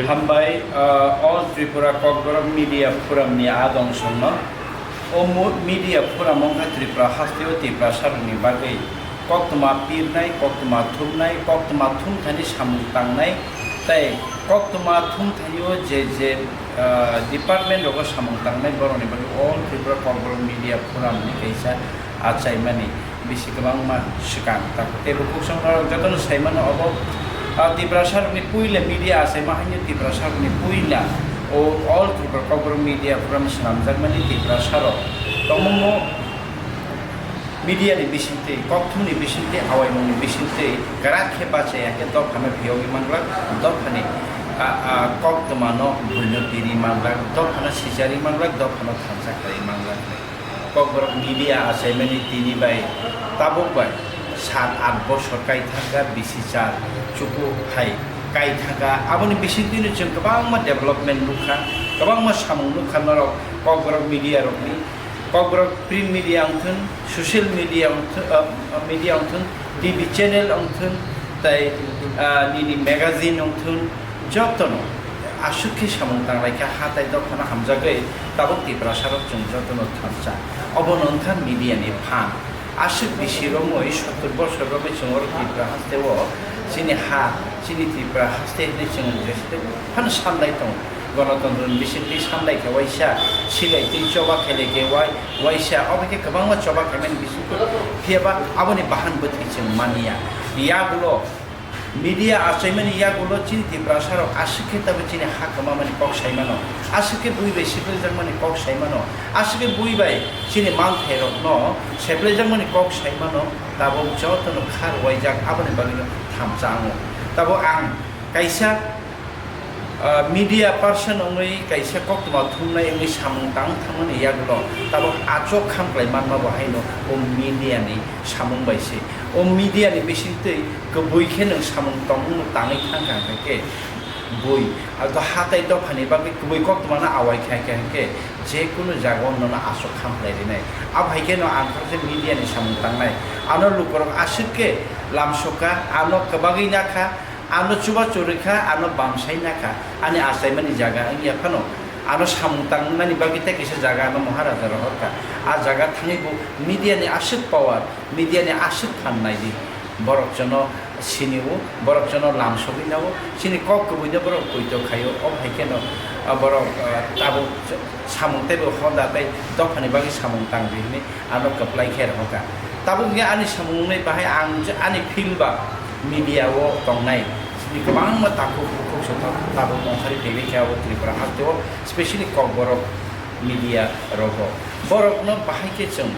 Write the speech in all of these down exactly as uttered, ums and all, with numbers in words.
Hambai, ah, All Tripura Kokborok Media Forum ni adong songno. O mu-, Media Forum wngkha Tripura hasteo Tiprasarokni bagwi koktwma pirnai, koktwma thumnai, koktwma thumthani samung tangnai, tei koktwma thumthanio je je, ah, department rogo samung tangnai borokni bagwi All Tripura Kokborok Media Forum ni kaisa achaimani bisi kwbangma swkang. Tei bo kuk songno jotono saimano obo, ah, Tiprasarokni puila media achaima haino Tiprasarokni puila o All Tripura Kokborok Media Forum swnamjakmani Tiprasarok tongmungno media ni bisingtwi, kokthumni bisingtwi, awaimungni bisingtwi kwrak khe bachaya khe dophano phiyogwi manglak, dophani, ah, ah, koktwmano buino piri manglak, dophano sijari manglak, dophano thansa khlai manglak. Kokborok media achaimani tini bai tabuk bai sat art bosor kai thangkha, bisi char chuku hai kai thangkha. Aboni bisingtwino chwng kwbangma development nukha, kwbangma samung nukha norok Kokborok media rokni. Kokborok print media wngthun, social media wngthun, ah, media wngthun, T V channel wngthun, tei, ah, nini magazine wngthun, jotono aswk khe samung tanglaikha, hatai dophano hamjagwi tabuk Tiprasarok chwng jotono thansa. Obono wngkha media ni phan. Aswk bisi romwi, sottor bosor romwi chwng oro Tripura hasteo chini ha, chini Tripura haste hinwi chwng jesete phano sannai tongo. Gonotontro ni bisingtwi sannai khe waisa, silaitwi choba khailai khe wai-, waisa, obo khe kwbangma choba khaimani bisingtwi. Phiyaba aboni bahan bwthwi chwng manya. Yagulo media achaimani yagulo chini Tiprasarok aswk khe tabuk chini ha kwmamani kok sai mano, aswk khe bui bai seplejakmani kok sai mano, aswk khe bui bai chini manthairokno seplejakmani kok sai mano, tabuk jotono kha rwuaijak, aboni bagwino thansa ango. Tabuk ang kaisa, ah, media person wngwi kaisa koktwma thumnai wngwi samung tang thangmani yagulo tabuk achuk khamklai manma bo haino o media ni samung bai se. O media ni bisingtwi kwbui khe nwng samung tongmung tangwi thang kha hwnkhe bui, abo hatai dophani bagwi kwbui koktwmano awai kha khe hwnkhe je kunu jagao nono achuk khamklai rinai. Abo hai kheno ang khoroksa media ni samung tangnai. Ano lukurok aswk khe lamsokha, ano kwbagwi nakha, ano chubachu rwkha, ano bamsai nakha, ani achaimani jaga wngya phano, ano samung tangnani bagwi tei kisa jaga ano Maharaja rohorkha. A jaga thangwi bo media ni aswk power, media ni aswk phan naidi. Borok jono sinio, borok jono lamsogwi nao, chini kok kwbwino borok poito khaio. Obo hai kheno, ah, borok, ah, tabuk samung teibo hoda tei dophani bagwi samung tangdi hwnwi ano kwplai khe rohorkha. Tabuk wngkhe ani samung wngnai bahai ang je ani field ba media o tongnai chini kwbangma takhuk bukhuk se tabuk ongkhorwi tongwi khe abo Tripura hasteo, specially Kokborok media rogo. Borokno bahai khe chwng,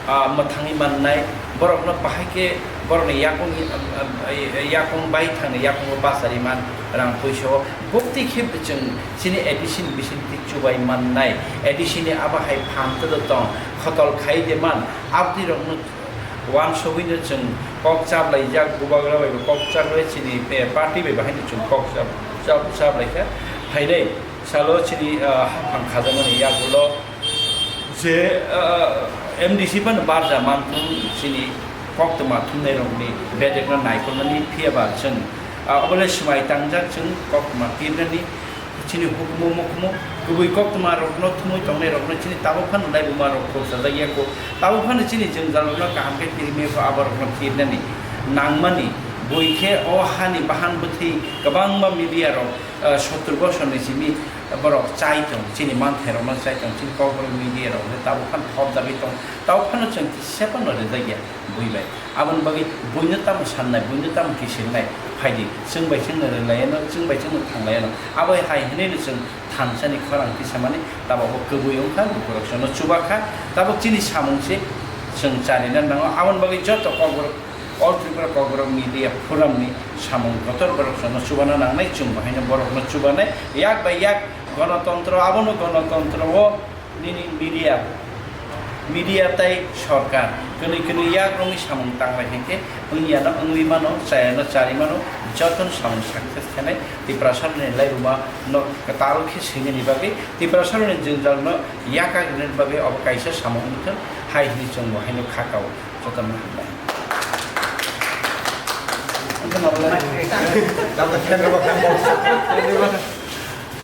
ah, mwthangwi mannai, borokno bahai khe borokni yakung, ah, ah, yakung bai thangni yakungo bachari man rang puisa o. Buktwi khe chwng chini A D C ni bisingtwi chubai mannai, A D C ni abo hai phan kwdwk tong, khotol khai de man, abtwi rokno wansugwino chwng kok chaplaijak, bubagra bai bo kok chaplai, chini, eh, party bai bo haino chwng kok chap-, chap-, chaplaikha. Phainai salo chini, ah, haphang khajakmani yagulo je, ah, M D C phano barja manthung chini koktwma thumnairokni bedekno naikolnani, phiyaba chwng, ah, obole swmai tangjak chwng koktwma pirnani. Chini hukumu mukumu kwbwi koktwma rokno thumwi tongnai rokno chini tabuk phano laibuma rok khoroksa jak ya kho. Tabuk phano chini jwngjal rokno kaham khe kirimwi kho, abo rokno kirnani nangmani bui khe o hani bahan bwthwi kwbangma media rok, ah, sottor bosor ni simi borok chai tong, chini manthai rokno chai tong, chini kokborok media rok tabuk phano thopjagwi tong, tabuk phano chwng kisa phano rijak ya bui bai. Aboni bagwi buino tamo sannai, buino tamo kisingnai, phaidi, chwng bai chwngno rwlaiano, chwng bai chwngno thanglaiano. Abo hai hwnwi no chwng thansani khorang tisamani, tabukbo kwbui wngkha, lukurok chwngno chubakha, tabuk chini samung se chwng charina nango. Aboni bagwi joto Kokborok, All Tripura Kokborok Media Forum ni samung kotor borok chwngno chubana nangnai, chwng bo haino borokno chubanai, yak bai yak gonotontro, abono gonotontro o Nini media, media tei sorkar kwnwi kwnwi yak romwi samung tanglai hinkhe wngya no wngwi mano, chaya no chari mano, jotono samung success khenai Tiprasarokni laibuma no kwtal khe swinani bagwi, Tiprasarokni jwngjal no yakagrinani bagwi obo kaisa samung wngthwng hai hwnwi chwng bo haino kha kao. Jotono hambai.